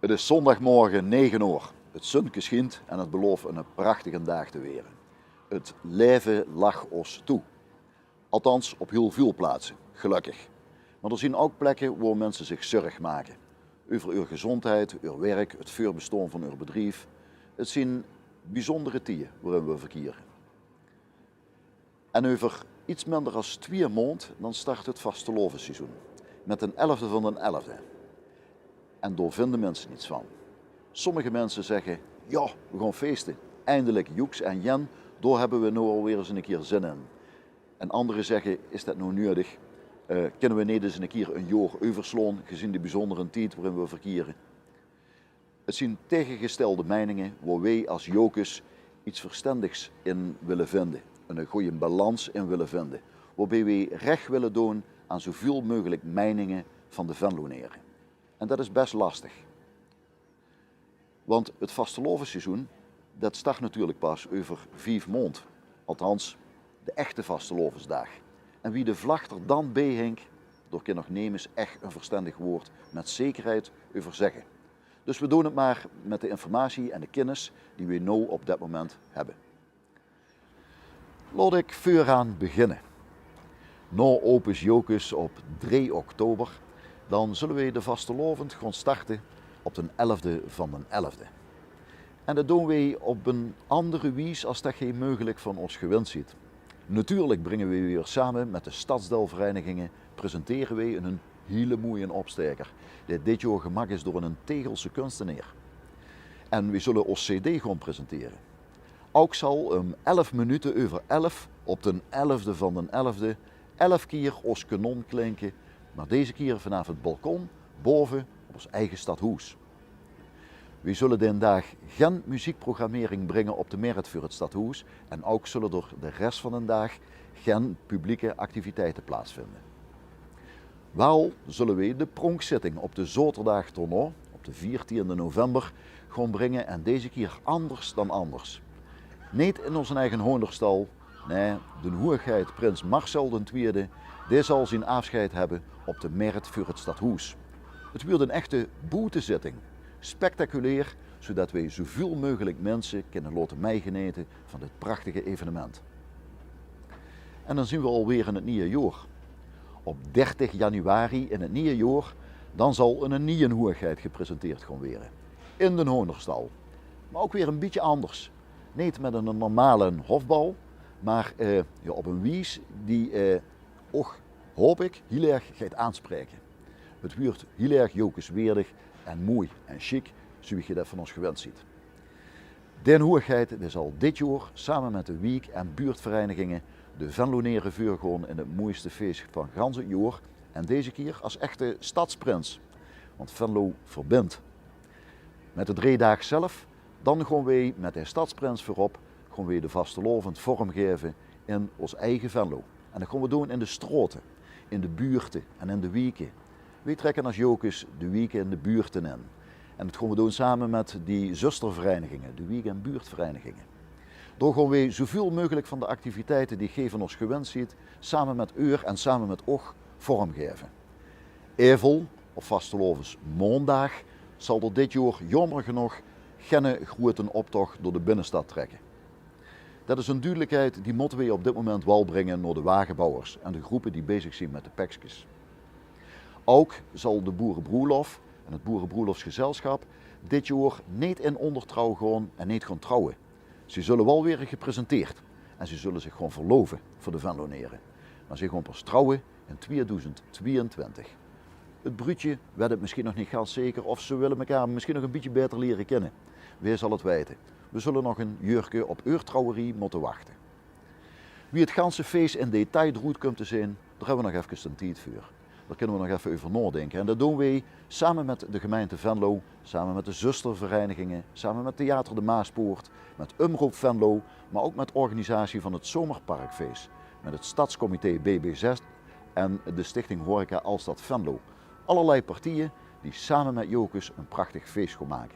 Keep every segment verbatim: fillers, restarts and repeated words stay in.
't Is zóndigmorge nege oor. 't Zunke schient en 't beloof 'ne prachtige daag te waere. 't Laeve lach os toe. Althans, op hiel väöl plaatse, gelökkig. Mer d'r zien ouk plekke wo minse zich zörg make. Euver eur gezóndheid, eur werk, 't veurbestaon van eur bedrief. 't Zien bezóndere tieje wo-in we verkiere. En euver iets minder as twieë maond, dan start 't vastelaovesseizoen. Mit d'n elfde van d'n elfde. En dao vinde minse iets van. Sommige minse zegge: "Jao, we gaon feeste. Eindelik, joeks en jen, dao hebbe we noe alweer ins 'ne kier zin in." En andere zegge: "Is det noe nuuedig? Eh, kinne we neet ins 'ne kier e jaor euverslaon, gezien de bezóndere tied wo-in we verkiere?" 't Zien taengegestelde meininge wo weej as Jocus iets verstendigs in wille vinde, 'ne gooje balans in wille vinde, wobeej weej rech wille doon aan zoväöl meugelik meininge van de Venlonere. En det is bes lastig. Want 't vastelaovesseizoen, det start natuurlik pas euver vief maond. Althans, de echte vastelaovesdaag. En wie de vlag d'r dan beej hingk, dao kin nog nemes ech e verstendig waord mit zekerheid euver zegge. Dus we doon 't mer mit de informatie en de kinnis die we noe op det moment hebbe. Laot ik veuraan beginne. Nao Opus Jocus op drie oktober, dan zulle we de vastelaovend gaon starte op d'n elfde van d'n elfde. En det doon we op 'n andere wies as det geej meugelik van os gewind ziet. Natuurlik bringe we weer same mit de stadsdeilvereiniginge, presentere we 'ne hiele moeie opstaeker, dae dit jaor gemaak is door 'ne Tegelse kunstenaer. En we zulle os cd gaon presentere. Ouk zal um elf minute euver elf op d'n elfde van d'n elfde elf kier os kanon klinke, mer deze kier vanaaf 't balkon bove op os eige stadhoes. We zulle d'n daag gen meziekprogrammering bringe op de mert veur 't stadhoes en ouk zulle d'r de res van d'n daag gen publieke activiteite plaatsvinde. Waal zulle we de pronkzitting op de zaoterdaag daonao, op de veertiende november, gaon bringe en deze kier anders dan anders. Neet in os eige hoonderstal, nae, d'n hoegheid prins Marcel d'n Twiede, dae zal zien aafscheid hebbe op de mert veur 't stadhoes. 't Wuurt 'n echte boetezitting, spectaculair, zodet we zoväöl meugelik minse kinne laote meigenete van dit prachtige evenement. En dan zien we alweer in 't nieje jaor. Op dertig januari in 't nieje jaor, dan zal 'ne nieje hoegheid gepresenteerd gaon waere. In d'n hoonderstal. Mer ouk weer 'n bietje anders. Neet mit 'ne normale hofbal, mer, eh, jao, op 'n wies die, eh, och, haop ik, hiel erg geit aanspraeke. 't Wuurt hiel erg Jocusweerdig en moei en sjiek, zoewie geej det van os gewind ziet. D'n hoegheid, dae zal dit jaor same mit de wiek- en buurtvereiniginge de Venlonere veurgaon in 't moeiste fees van gans 't jaor en deze kier as echte stadsprins. Want Venlo verbindt. Mit de drei daag zelf, dan gaon we mit de stadsprins veurop, gaon we de vastelaovend vormgaeve in os eige Venlo. En det gaon we doon in de straote, in de buurte en in de wieke. We trekke as Jocus de wieke en de buurte in. En det gaon we doon same mit die zustervereiniginge, de wiek- en buurtvereiniginge. Dao gaon we zoväöl meugelik van de activiteite die geej van os gewind ziet, same mit eur en same mit och vormgaeve. Aevel, op vastelaovesmaondaag, zal d'r dit jaor jaomer genóg genne groeëten optoch door de binnestad trekke. Det is 'n dudelikheid, die mótte we op dit moment waal bringe nao de wagebouwers en de groepe die bezig zien mit de pekskes. Ouk zal de boerebroelof en 't boerebroelofsgezelschap dit jaor neet in óndertrouw gaon en neet gaon trouwe. Ze zulle waal waere gepresenteerd en ze zulle zich gaon verlove veur de Venlonere. Mer ze gaon pas trouwe in twieëdoezend twieëntwintig. 't Bruudje wet 't misschien nog neet gans zeker of ze wille mekaar misschien nog 'n bietje baeter liere kinne. Wae zal 't weite? We zulle nog 'n jäörke op eur trouwerie mótte wachte. Wie 't ganse fees in detail d'roet kump te zeen, dao hebbe we nog efkes d'n tied veur. Dao kinne we nog effe euver naodinke. En det doon we same mit de gemeinte Venlo, same mit de zustervereiniginge, same mit Theater de Maaspoort, mit Omroep Venlo, mer ouk mit organisatie van 't Zomerparkfees, mit 't stadscomité B B Z en de Stichting Horeca Alstad Venlo. Allerlei partieje die same mit Jocus 'n prachtig fees gaon make.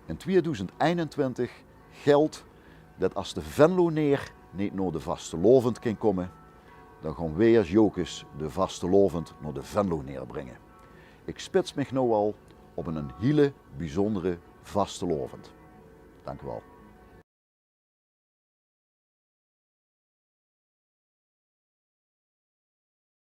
In twieëdoezend einentwintig geldt det as de Venlonaer neet nao de vastelaovend kin kómme, dan gaon we as Jocus de vastelaovend nao de Venlonaer bringe. Ik spits mich noe al op 'n hiele biezóndere vastelaovend. Dank u wel.